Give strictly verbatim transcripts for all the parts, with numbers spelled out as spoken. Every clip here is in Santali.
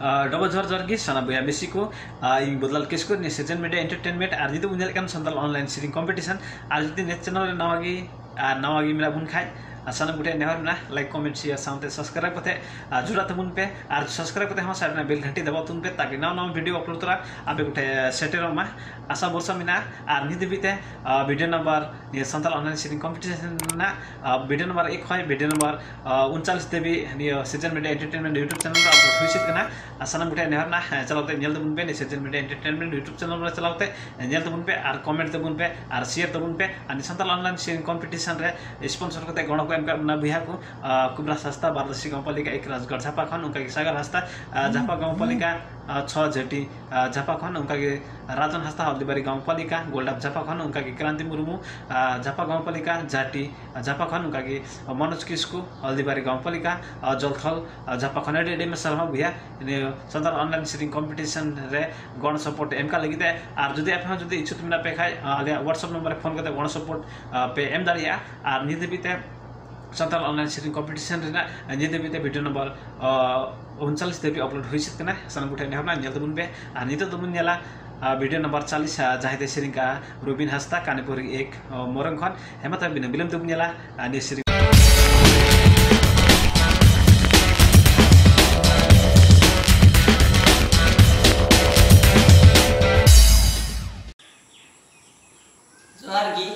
ᱟᱨ ᱰᱚᱵᱚ ᱡᱚᱦᱟᱨ ᱡᱚᱦᱟᱨ ᱜᱮ ᱥᱟᱱᱟᱢ ᱵᱚᱭᱦᱟ ᱢᱤᱥᱤ ᱠᱚ᱾ ᱟᱨ ᱤᱧ ᱵᱚᱫᱞᱟᱞ ᱠᱤᱥᱠᱩ, ᱱᱤᱭᱟᱹ ᱥᱤᱡᱮᱱ ᱢᱤᱰᱤᱭᱟ ᱮᱱᱴᱟᱨᱴᱮᱱᱢᱮᱱᱴ᱾ ᱟᱨ ᱡᱩᱫᱤ ᱵᱚᱱ ᱧᱮᱞᱮᱫ ᱠᱟᱱ ᱥᱟᱱᱛᱟᱲ ᱚᱱᱞᱟᱭᱤᱱ ᱥᱮᱨᱮᱧ ᱠᱚᱢᱯᱤᱴᱤᱥᱚᱱ, ᱟᱨ ᱡᱩᱫᱤ ᱱᱤᱭᱟᱹ ᱪᱮᱱᱮᱞ ᱨᱮ ᱱᱟᱣᱟ ᱜᱮ, ᱟᱨ ᱱᱟᱣᱟ ᱜᱮ ᱢᱮᱱᱟᱜ ᱵᱚᱱ ᱠᱷᱟᱡ, ᱟᱨ ᱥᱟᱱᱟᱢ ᱠᱚᱴᱷᱮᱱ ᱱᱮᱦᱚᱨ ᱢᱮᱱᱟᱜᱼᱟ, ᱞᱟᱭᱤᱠ, ᱠᱚᱢᱮᱱᱴ, ᱥᱮᱭᱟᱨ ᱥᱟᱶᱛᱮ ᱥᱟᱵᱥᱠᱨᱟᱭᱤᱵ ᱠᱟᱛᱮ, ᱟᱨ ᱡᱚᱲᱟᱜ ᱛᱟᱵᱚᱱ ᱯᱮ᱾ ᱟᱨ ᱥᱟᱵᱥᱠᱨᱟᱭᱤᱵ ᱠᱟᱛᱮ ᱦᱚᱸ ᱥᱟᱭᱤᱰ ᱨᱮᱱᱟᱜ ᱵᱮᱞ ᱜᱷᱟᱱᱴᱤ ᱫᱟᱵᱟᱣ ᱛᱟᱵᱚᱱ ᱯᱮ, ᱛᱟᱠᱤ ᱱᱟᱣᱟ ᱱᱟᱣᱟ ᱵᱷᱤᱰᱤᱭᱳ ᱟᱯᱞᱳᱰ ᱛᱚᱨᱟ ᱟᱯᱮ ᱠᱚᱴᱷᱮᱱ ᱥᱮᱴᱮᱨᱚᱜ ᱢᱟ, ᱟᱥᱟ ᱵᱷᱚᱨᱥᱟ ᱢᱮᱱᱟᱜᱼᱟ᱾ ᱟᱨ ᱱᱤᱛ ᱫᱷᱟᱹᱵᱤᱡ ᱛᱮ, ᱟᱨ, ᱵᱷᱤᱰᱤᱭᱳ ᱱᱟᱢᱵᱟᱨ, ᱱᱤᱭᱟᱹ ᱥᱟᱱᱛᱟᱲ ᱚᱱᱞᱟᱭᱤᱱ ᱥᱮᱨᱮᱧ ᱠᱚᱢᱯᱤᱴᱤᱥᱚᱱ ᱨᱮᱱᱟᱜ, ᱟᱨ, ᱵᱷᱤᱰᱤᱭᱳ ᱱᱟᱢᱵᱟᱨ ᱮᱠ ᱠᱷᱚᱱ ᱵᱷᱤᱰᱤᱭᱳ ᱱᱟᱢᱵᱟᱨ, ᱟᱨ, ᱩᱱᱪᱟᱞᱤᱥ ᱫᱷᱟᱹᱵᱤᱡ ᱱᱤᱭᱟᱹ ᱥᱤᱡᱮᱱ ᱢᱤᱰᱤᱭᱟ ᱮᱱᱴᱟᱨᱴᱮᱱᱢᱮᱱᱴ ᱭᱩᱴᱩᱵᱽ ᱪᱮᱱᱮᱞ ᱨᱮ ᱟᱯᱞᱳᱰ ᱦᱩᱭ ᱥᱟᱹᱛ ᱠᱟᱱᱟ᱾ ᱟᱨ ᱥᱟᱱᱟᱢ ᱠᱚᱴᱷᱮᱱ ᱱᱮᱦᱚᱨ ᱢᱮᱱᱟᱜᱼᱟ, ᱦᱮᱸ, ᱪᱟᱞᱟᱣ ᱠᱟᱛᱮ ᱧᱮᱞ ᱛᱟᱵᱚᱱ ᱯᱮ, ᱱᱤᱭᱟᱹ ᱥᱤᱡᱮᱱ ᱢᱤᱰᱤᱭᱟ ᱮᱱᱴᱟᱨᱴᱮᱱᱢᱮᱱᱴ ᱭᱩᱴᱩᱵᱽ ᱪᱮᱱᱮᱞ ᱨᱮ ᱪᱟᱞᱟᱣ ᱠᱟᱛᱮ ᱧᱮᱞ ᱛᱟᱵᱚᱱ ᱯᱮ, ᱟᱨ ᱠᱚᱢᱮᱱᱴ ᱛᱟᱵᱚᱱ ᱯᱮ, ᱟᱨ ᱥᱮᱭᱟᱨ ᱛᱟᱵᱚᱱ ᱯᱮ᱾ ᱟᱨ ᱱᱤᱭᱟᱹ ᱥᱟᱱᱛᱟᱲ ᱚᱱᱞᱟᱭᱤᱱ ᱥᱮᱨᱮᱧ ᱠᱚᱢᱯᱤᱴᱤᱥᱚᱱ ᱨᱮ ᱥᱯᱚᱱᱥᱚᱨ ᱠᱟᱛᱮ ᱜᱚᱲᱚ ᱠᱚ ᱮᱢ ᱠᱟᱜ ᱵᱚᱱᱟ ᱵᱚᱭᱦᱟ ᱠᱚ, ᱟᱨ, ᱠᱩᱵᱨᱟᱥ ᱦᱟᱸᱥᱫᱟ, ᱵᱟᱨᱫᱚᱥᱤ ᱜᱟᱶᱯᱟᱞᱤᱠᱟ ᱮᱠ ᱨᱟᱡᱽᱜᱟᱲ ᱡᱷᱟᱯᱟ ᱠᱷᱚᱱ, ᱚᱱᱠᱟᱜᱮ ᱥᱟᱜᱟᱨ ᱦᱟᱸᱥᱫᱟ, ᱟᱨ, ᱡᱷᱟᱯᱟ ᱜᱟᱶᱯᱟᱞᱤᱠᱟ, ᱟᱨ, ᱪᱷᱚ ᱡᱷᱟᱹᱴᱤ, ᱟᱨ, ᱡᱷᱟᱯᱟ ᱠᱷᱚᱱ, ᱚᱱᱠᱟᱜᱮ ᱨᱟᱡᱚᱱ ᱦᱟᱸᱥᱫᱟ, ᱦᱚᱞᱫᱤᱵᱟᱨᱤ ᱜᱟᱶᱯᱟᱞᱤᱠᱟ, ᱜᱳᱞᱰᱟᱯ ᱡᱷᱟᱯᱟ ᱠᱷᱚᱱ, ᱚᱱᱠᱟᱜᱮ ᱠᱨᱟᱱᱛᱤ ᱢᱩᱨᱢᱩ, ᱟᱨ, ᱡᱷᱟᱯᱟ ᱜᱟᱶᱯᱟᱞᱤᱠᱟ, ᱡᱷᱟᱴᱤ, ᱟᱨ, ᱡᱷᱟᱯᱟ ᱠᱷᱚᱱ, ᱚᱱᱠᱟᱜᱮ ᱢᱚᱱᱳᱡᱽ ᱠᱤᱥᱠᱩ, ᱦᱚᱞᱫᱤᱵᱟᱨᱤ ᱜᱟᱶᱯᱟᱞᱤᱠᱟ, ᱟᱨ, ᱡᱚᱞᱛᱷᱚᱞ, ᱟᱨ, ᱡᱷᱟᱯᱟ ᱠᱷᱚᱱ᱾ ᱟᱹᱰᱤ ᱟᱹᱰᱤ ᱟᱭᱢᱟ ᱥᱟᱨᱦᱟᱣ ᱵᱚᱭᱦᱟ, ᱱᱤᱭᱟᱹ ᱥᱟᱱᱛᱟᱲ ᱚᱱᱞᱟᱭᱤᱱ ᱥᱮᱨᱮᱧ ᱠᱚᱢᱯᱤᱴᱤᱥᱚᱱ ᱨᱮ ᱜᱚᱲᱚ ᱥᱚᱯᱳᱨᱴ ᱮᱢ ᱠᱟᱜ ᱞᱟᱹᱜᱤᱫ ᱛᱮ᱾ ᱟᱨ ᱡᱩᱫᱤ ᱟᱯᱮ ᱦᱚᱸ ᱡᱩᱫᱤ ᱤᱪᱪᱷᱩᱠ ᱢᱮᱱᱟᱜ ᱯᱮ ᱠᱷᱟᱡ, ᱟᱞᱮᱭᱟᱜ WhatsApp ᱱᱚᱢᱵᱚᱨ ᱨᱮ ᱯᱷᱳᱱ ᱠᱟᱛᱮ ᱜᱚᱲᱚ ᱥᱚᱯᱳᱨᱴ, ᱟᱨ, ᱯᱮ ᱮᱢ ᱫᱟᱲᱮᱭᱟᱜᱼᱟ᱾ ᱟᱨ ᱱᱤᱛ ᱫᱷᱟᱹᱵᱤᱡ ᱛᱮ ᱥᱟᱱᱛᱟᱲ ᱚᱱᱞᱟᱭᱤᱱ ᱥᱮᱨᱮᱧ ᱠᱚᱢᱯᱤᱴᱤᱥᱚᱱ ᱨᱮᱱᱟᱜ ᱱᱤᱛ ᱫᱷᱟᱹᱵᱤᱡ ᱛᱮ ᱵᱷᱤᱰᱤᱭᱳ ᱱᱚᱢᱵᱚᱨ, ᱟᱨ, ᱩᱱᱪᱟᱞᱤᱥ ᱫᱷᱟᱹᱵᱤᱡ ᱟᱯᱞᱳᱰ ᱦᱩᱭ ᱥᱟᱹᱛ ᱠᱟᱱᱟ᱾ ᱥᱟᱱᱟᱢ ᱠᱚᱴᱷᱮᱱ ᱱᱮᱦᱚᱨ ᱢᱮᱱᱟᱜᱼᱟ, ᱧᱮᱞ ᱛᱟᱵᱚᱱ ᱯᱮ᱾ ᱟᱨ ᱱᱤᱛᱚᱜ ᱫᱚᱵᱚᱱ ᱧᱮᱞᱟ, ᱟᱨ, ᱵᱷᱤᱰᱤᱭᱳ ᱱᱟᱢᱵᱟᱨ ᱪᱟᱞᱤᱥ, ᱟᱨ, ᱡᱟᱦᱟᱸᱭ ᱫᱚᱭ ᱥᱮᱨᱮᱧ ᱠᱟᱜᱼᱟ ᱨᱚᱵᱤᱱ ᱦᱟᱸᱥᱫᱟ, ᱠᱟᱱᱤᱯᱩᱨᱤ ᱮᱠ, ᱟᱨ, ᱢᱚᱨᱚᱝ ᱠᱷᱚᱱ᱾ ᱦᱮᱸ, ᱢᱟ ᱛᱚᱵᱮ ᱵᱤᱱᱟᱹ ᱵᱤᱞᱚᱢ ᱛᱮᱵᱚᱱ ᱧᱮᱞᱟ, ᱟᱨ, ᱱᱤᱭᱟᱹ ᱥᱮᱨᱮᱧ᱾ ᱡᱚᱦᱟᱨ ᱜᱮ᱾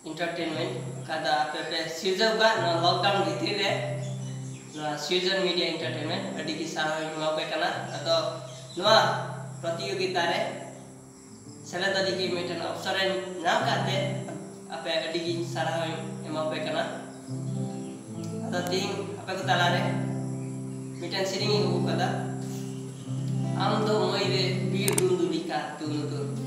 ᱮᱱᱴᱟᱨᱴᱮᱱᱢᱮᱱᱴ ᱚᱠᱟ ᱫᱚ ᱟᱯᱮ ᱯᱮ ᱥᱤᱨᱡᱟᱹᱣ ᱠᱟᱜ ᱱᱚᱣᱟ ᱞᱚᱠᱰᱟᱣᱩᱱ ᱵᱷᱤᱛᱤᱨ ᱨᱮ, ᱱᱚᱣᱟ ᱥᱤᱨᱡᱚᱱ ᱢᱤᱰᱤᱭᱟ ᱮᱱᱴᱟᱨᱴᱮᱱᱢᱮᱱᱴ ᱟᱹᱰᱤ ᱜᱮ ᱥᱟᱨᱦᱟᱣ ᱤᱧ ᱮᱢᱟ ᱯᱮ ᱠᱟᱱᱟ᱾ ᱟᱫᱚ ᱱᱚᱣᱟ ᱯᱨᱚᱛᱤᱡᱳᱜᱤᱛᱟ ᱨᱮ ᱥᱮᱞᱮᱫᱚᱜ ᱞᱟᱹᱜᱤᱫ ᱢᱤᱫᱴᱮᱱ ᱚᱯᱥᱚᱨ ᱤᱧ ᱧᱟᱢ ᱠᱟᱫ ᱛᱮ ᱟᱯᱮ ᱟᱹᱰᱤ ᱜᱤᱧ ᱥᱟᱨᱦᱟᱣ ᱤᱧ ᱮᱢᱟ ᱯᱮ ᱠᱟᱱᱟ᱾ ᱟᱫᱚ ᱛᱮᱦᱮᱧ ᱟᱯᱮ ᱠᱚ ᱛᱟᱞᱟᱨᱮ ᱢᱤᱫᱴᱮᱱ ᱥᱮᱨᱮᱧ ᱤᱧ ᱟᱹᱜᱩ ᱠᱟᱫᱟ, ᱟᱢ ᱫᱚ ᱢᱟᱹᱭ ᱨᱮ ᱵᱤᱨ ᱫᱩᱱᱫᱩ ᱞᱮᱠᱟ ᱫᱩᱱᱫᱩ ᱫᱩᱱᱫᱩ᱾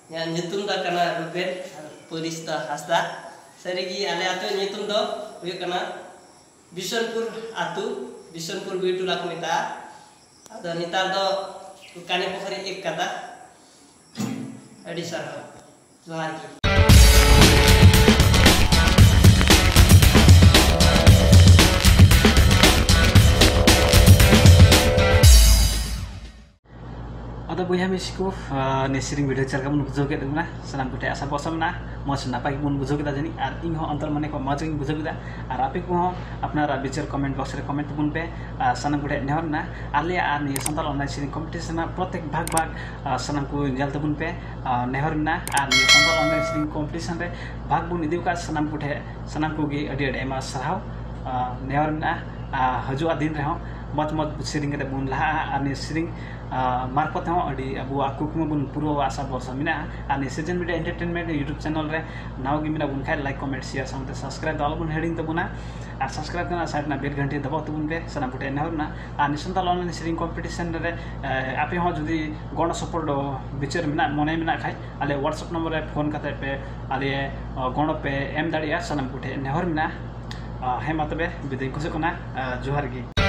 ᱤᱧᱟᱹᱜ ᱧᱩᱛᱩᱢ ᱫᱚ ᱠᱟᱱᱟ ᱨᱩᱵᱮᱱ ᱟᱨ ᱯᱟᱹᱨᱤᱥ ᱫᱚ ᱦᱟᱸᱥᱫᱟ᱾ ᱥᱟᱹᱨᱤᱜᱮ ᱟᱞᱮ ᱟᱹᱛᱩ ᱧᱩᱛᱩᱢ ᱫᱚ ᱦᱩᱭᱩᱜ ᱠᱟᱱᱟ ᱵᱤᱥᱚᱱᱯᱩᱨ ᱟᱹᱛᱩ, ᱵᱤᱥᱚᱱᱯᱩᱨ ᱵᱤᱨᱴᱚᱞᱟ ᱠᱚ ᱢᱮᱛᱟᱜᱼᱟ᱾ ᱟᱫᱚ ᱱᱮᱛᱟᱨ ᱫᱚ ᱠᱟᱱᱤ ᱯᱩᱠᱷᱨᱤ ᱮᱠ ᱠᱟᱫᱟ᱾ ᱟᱹᱰᱤ ᱥᱟᱨᱦᱟᱣ, ᱡᱚᱦᱟᱨ ᱜᱮ᱾ ᱟᱫᱚ ᱵᱚᱭᱦᱟ ᱢᱤᱥᱤ ᱠᱚ, ᱟᱨ ᱱᱤᱭᱟᱹ ᱥᱮᱨᱮᱧ ᱵᱷᱤᱰᱤᱭᱳ ᱪᱮᱫ ᱞᱮᱠᱟ ᱵᱚᱱ ᱵᱩᱡᱷᱟᱹᱣ ᱠᱮᱫ ᱛᱟᱵᱚᱱᱟ? ᱥᱟᱱᱟᱢ ᱠᱚᱴᱷᱮᱱ ᱟᱥᱟ ᱵᱷᱚᱨᱥᱟ ᱢᱮᱱᱟᱜᱼᱟ, ᱢᱚᱡᱽ ᱱᱟᱯᱟᱭ ᱜᱮᱵᱚᱱ ᱵᱩᱡᱷᱟᱹᱣ ᱠᱮᱫᱟ ᱡᱟᱹᱱᱤᱡ, ᱟᱨ ᱤᱧ ᱦᱚᱸ ᱚᱱᱛᱚᱨ ᱢᱚᱱᱮ ᱠᱷᱚᱱ ᱢᱚᱡᱽ ᱜᱤᱧ ᱵᱩᱡᱷᱟᱹᱣ ᱠᱮᱫᱟ᱾ ᱟᱨ ᱟᱯᱮ ᱠᱚᱦᱚᱸ ᱟᱯᱱᱟᱨᱟᱜ ᱵᱤᱪᱟᱹᱨ ᱠᱚᱢᱮᱱᱴ ᱵᱚᱠᱥ ᱨᱮ ᱠᱚᱢᱮᱱᱴ ᱛᱟᱵᱚᱱ ᱯᱮ᱾ ᱟᱨ ᱥᱟᱱᱟᱢ ᱠᱚᱴᱷᱮᱱ ᱱᱮᱦᱚᱨ ᱢᱮᱱᱟᱜᱼᱟ, ᱟᱞᱮᱭᱟᱜ ᱟᱨ ᱱᱤᱭᱟᱹ ᱥᱟᱱᱛᱟᱲ ᱚᱱᱞᱟᱭᱤᱱ ᱥᱮᱨᱮᱧ ᱠᱚᱢᱯᱤᱴᱤᱥᱚᱱ ᱨᱮᱱᱟᱜ ᱯᱨᱚᱛᱮᱠ ᱵᱷᱟᱜᱽ ᱵᱷᱟᱜᱽ, ᱟᱨ ᱥᱟᱱᱟᱢ ᱠᱚ ᱧᱮᱞ ᱛᱟᱵᱚᱱ ᱯᱮ, ᱟᱨ ᱱᱮᱦᱚᱨ ᱢᱮᱱᱟᱜᱼᱟ᱾ ᱟᱨ ᱱᱤᱭᱟᱹ ᱥᱟᱱᱛᱟᱲ ᱚᱱᱞᱟᱭᱤᱱ ᱥᱮᱨᱮᱧ ᱠᱚᱢᱯᱤᱴᱤᱥᱚᱱ ᱨᱮ ᱵᱷᱟᱜᱽ ᱵᱚᱱ ᱤᱫᱤ ᱟᱠᱟᱫ ᱥᱟᱱᱟᱢ ᱠᱚᱴᱷᱮᱱ, ᱥᱟᱱᱟᱢ ᱠᱚᱜᱮ ᱟᱹᱰᱤ ᱟᱹᱰᱤ ᱟᱭᱢᱟ ᱥᱟᱨᱦᱟᱣ, ᱟᱨ ᱱᱮᱦᱚᱨ ᱢᱮᱱᱟᱜᱼᱟ᱾ ᱟᱨ ᱦᱤᱡᱩᱜᱼᱟ ᱫᱤᱱ ᱨᱮᱦᱚᱸ ᱢᱚᱡᱽ ᱢᱚᱡᱽ ᱥᱮᱨᱮᱧ ᱠᱟᱛᱮ ᱵᱚᱱ ᱞᱟᱦᱟᱜᱼᱟ, ᱟᱨ ᱱᱤᱭᱟᱹ ᱥᱮᱨᱮᱧ ᱟᱨ ᱢᱟᱨᱯᱷᱚᱛ ᱛᱮᱦᱚᱸ ᱟᱹᱰᱤ ᱟᱵᱚᱣᱟᱜ ᱠᱩᱠᱢᱩ ᱵᱚᱱ ᱯᱩᱨᱟᱹᱣᱟ, ᱟᱥᱟ ᱵᱷᱚᱨᱥᱟ ᱢᱮᱱᱟᱜᱼᱟ᱾ ᱟᱨ ᱱᱤᱭᱟᱹ ᱥᱤᱡᱮᱱ ᱢᱤᱰᱤᱭᱟ ᱮᱱᱴᱟᱨᱴᱮᱱᱢᱮᱱᱴ YouTube ᱪᱮᱱᱮᱞ ᱨᱮ ᱱᱟᱣᱟ ᱜᱮ ᱢᱮᱱᱟᱜ ᱵᱚᱱ ᱠᱷᱟᱡ, ᱞᱟᱭᱤᱠ, ᱠᱚᱢᱮᱱᱴ, ᱥᱮᱭᱟᱨ ᱥᱟᱶᱛᱮ ᱥᱟᱵᱥᱠᱨᱟᱭᱤᱵ ᱫᱚ ᱟᱞᱚ ᱵᱚᱱ ᱦᱤᱲᱤᱧ ᱛᱟᱵᱚᱱᱟ᱾ ᱟᱨ ᱥᱟᱵᱥᱠᱨᱟᱭᱤᱵ ᱨᱮᱱᱟᱜ ᱥᱟᱭᱤᱰ ᱨᱮᱱᱟᱜ ᱵᱮᱞ ᱜᱷᱟᱱᱴᱤ ᱫᱟᱵᱟᱣ ᱛᱟᱵᱚᱱ ᱯᱮ, ᱥᱟᱱᱟᱢ ᱠᱚᱴᱷᱮᱱ ᱱᱮᱦᱚᱨ ᱨᱮᱱᱟᱜ᱾ ᱟᱨ ᱱᱤᱭᱟᱹ ᱥᱟᱱᱛᱟᱲ ᱚᱱᱞᱟᱭᱤᱱ ᱥᱮᱨᱮᱧ ᱠᱚᱢᱯᱤᱴᱤᱥᱚᱱ ᱨᱮ, ᱮ, ᱟᱯᱮ ᱦᱚᱸ ᱡᱩᱫᱤ ᱜᱚᱲᱚ ᱥᱚᱯᱚᱦᱚᱫ ᱵᱤᱪᱟᱹᱨ ᱢᱮᱱᱟᱜ, ᱢᱚᱱᱮ ᱢᱮᱱᱟᱜ ᱠᱷᱟᱡ, ᱟᱞᱮ WhatsApp ᱱᱚᱢᱵᱚᱨ ᱨᱮ ᱯᱷᱳᱱ ᱠᱟᱛᱮ ᱯᱮ ᱟᱞᱮ, ᱮ, ᱜᱚᱲᱚ ᱯᱮ ᱮᱢ ᱫᱟᱲᱮᱭᱟᱜᱼᱟ, ᱥᱟᱱᱟᱢ ᱠᱚᱴᱷᱮᱱ ᱱᱮᱦᱚᱨ ᱢᱮᱱᱟᱜᱼᱟ᱾ ᱟ, ᱦᱮᱸ, ᱢᱟ ᱛᱚᱵᱮ ᱵᱤᱫᱟᱹᱭ ᱠᱷᱚᱡᱚᱜ ᱠᱟᱱᱟ᱾ ᱟ, ᱡᱚᱦᱟᱨ ᱜᱮ᱾